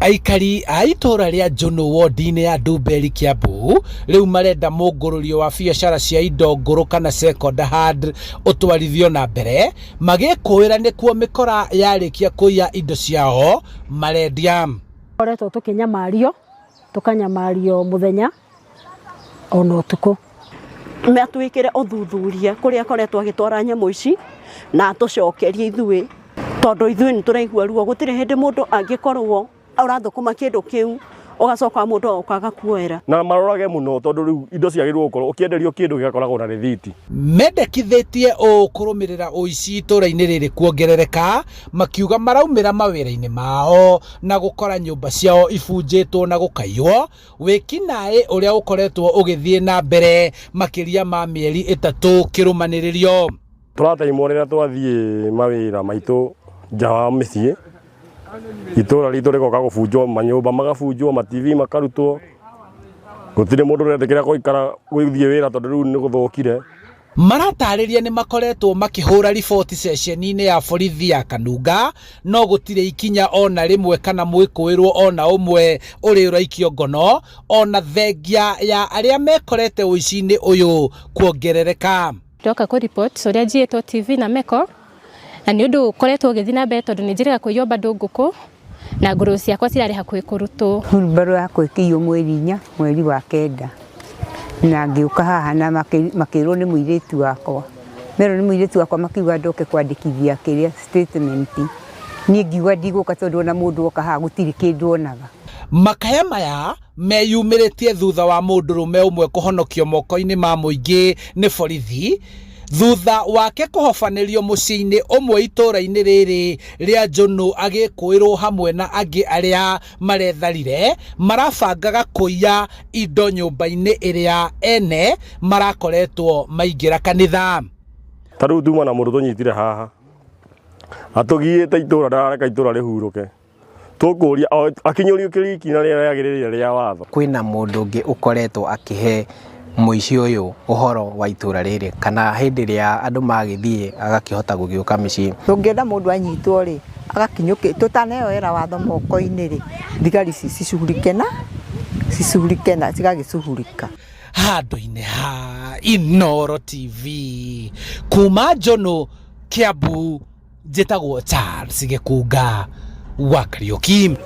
Aikari a itũũra rĩa Njũnũ wondi-inĩ ya Ndumberi Kiambu rĩu marenda mũngũrũrio wa biacara cia indo ngũrũ kana second hand ũtwarithio na mbere magĩkũĩra nĩkuo mĩkora yarĩkia kũiya indo ciao marendia. Koretwo tũkĩnyamario, tũkanyamario mũthenya ona ũtukũ. Matwĩkĩre ũthuthuria kũrĩa akoretwo agĩtwara nyamũ ici na atũcokerie ithuĩ, tondũ ithuĩ nĩ tũraigua ruo. Gũtirĩ hĩndĩ mũndũ angĩkorwo ũrathũkũma kĩndũ kĩu ũgacoka mũndũ agoka agakuoera. Na marorage mũno tondũ rĩu indo ciagĩrĩirwo gũkorwo ũkĩenderio kĩndũ gĩgakoragwo na rĩthiti. Mendekithĩtie ũũ kũrũmĩrĩra ũici itũra-inĩ rĩrĩ kuongerereka, makiuga maraumĩra mawĩra-inĩ mao na gũkora nyũmba ciao ibunjĩtwo na gũkaiywo, wĩkinaĩ ũrĩa ũkoretwo ũgĩthiĩ na mbere makĩria ma mĩeri ĩtatũ kĩrũmanĩrĩrio. Tũrataimwo rĩrĩa twathiĩ mawĩra maitũ nja wa mĩciĩ, itũra ritũ rĩgoka gũbunjwo, manyũmba magabunjwo, ma TV makarutwo, gũtirĩ mũndũ ũretĩkĩra gũikara gũthiĩ wĩra tondũ rĩu nĩ gũthũkire. Maratarĩria nĩ makoretwo makĩhũra riboti ceceni-inĩ ya borithi ya Kanunga no gũtirĩ ikinya ona rĩmwe kana mwĩkũĩrwo ona ũmwe ũrĩ ũraikio ngono ona thengia ya arĩa mekorete ũici-inĩ ũyũ kuongerereka. Ndoka kũ report ũrĩa njiĩtwo TV na meko na nĩ ũndũ ũkoretwo ũgĩthiĩ na mbere tondũ nĩ njĩrĩga kũiywo bado ngũkũ na ngũrũwe ciakwa cirarĩ hakuhĩ kũrutwo. Hurumbarũ yakwa ĩkĩiywo mweri inya mweri wa kenda na ngĩũka haha na makĩrwo nĩ mũirĩtu wakwa, merwo nĩ mũirĩtu wakwa makiuga ndoke kwandĩkithia kĩrĩa statement, niĩ ngiuga ndigũka tondũ ona mũndũ oka haha gũtirĩ kĩndũ onaga. Makaya maya meyumĩrĩtie thutha wa mũndũrũme ũmwe kũhonokio moko-inĩ ma mũingĩ nĩ borithi thutha wake kũhobanĩrio mũciĩ-inĩ ũmwe itũũra-inĩ rĩrĩ rĩa Njũnũ agĩkũĩrwo hamwe na angĩ arĩa maretharire marabangaga kũiya indo nyũmba-inĩ ĩrĩa ene marakoretwo maingĩra kanitha. Ta rĩu tuma na mũndũ tũnyitire haha atũgiĩte itũra ndarareka itũra rĩhurũke tũkũria akinyũrio kĩriki na rĩrĩa rĩagĩrĩire rĩa watho. Kwĩna mũndũ ũngĩ ũkoretwo akĩhe mũici ũyũ ũhoro wa itũra rĩrĩ kana hĩndĩ ĩrĩa andũ magĩthiĩ agakĩhota gũgĩũka mĩciĩ. Tũngĩenda mũndũ anyitwo rĩ, agakinyũkĩ, tũtaneyoera watho moko-inĩ rĩ, thigari ici cicugurike na, cicugurike na, cigagĩcugurika. Handũ-inĩ ha Inooro TV kuma Njũnũ, Kiambu, njĩtagwo Charles Gĩkunga wa Kariũki.